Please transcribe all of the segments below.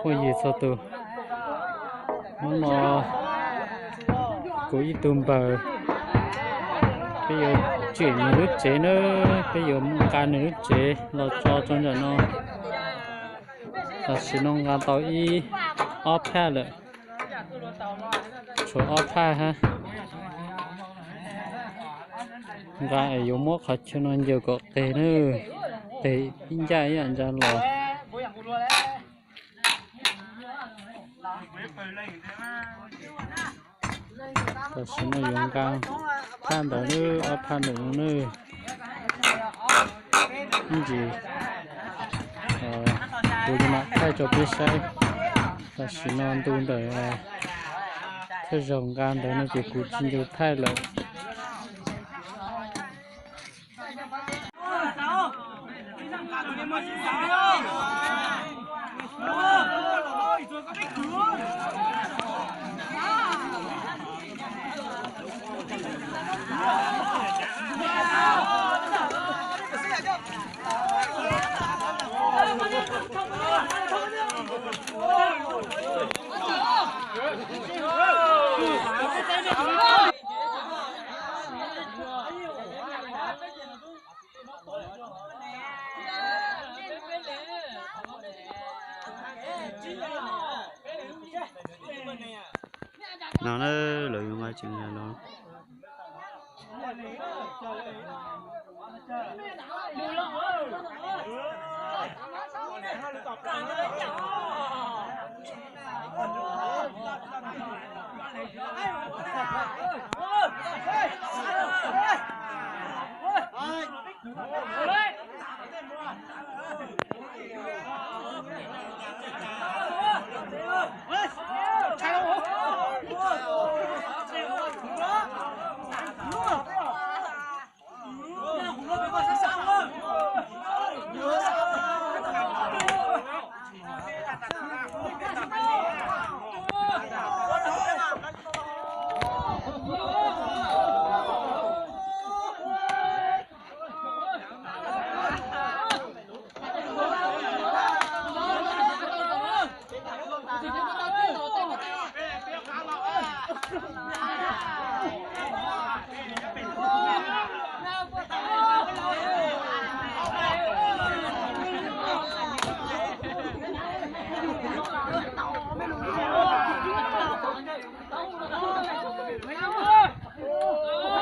Phooj ywg txhua tus, hnub no kuv ib tug npawg, peb yuav tsim nws lub tsev na, peb yuav nqa nws lub tsev los tso rau ntawm no. Tam sim no nqa tau ib ob phaj lawm, tshuav ob phaj hab. Nqa es yuav muab qhov chaw no ncaws kom qeg na, qeg ib ncaj ib yam ntsa los. Tam sim no yuav nqa phaj ntawd na, ob phaj ntawm no na. Ib ntsis kuv mam thaij rau peb saib. Tam sim no ntu ntawm thawj zaug nqa ntawd no ces kuv tsis nco thaij lawm. No na, lawv yuav nqa tsev los.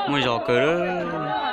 Muaj zog kawg lawm.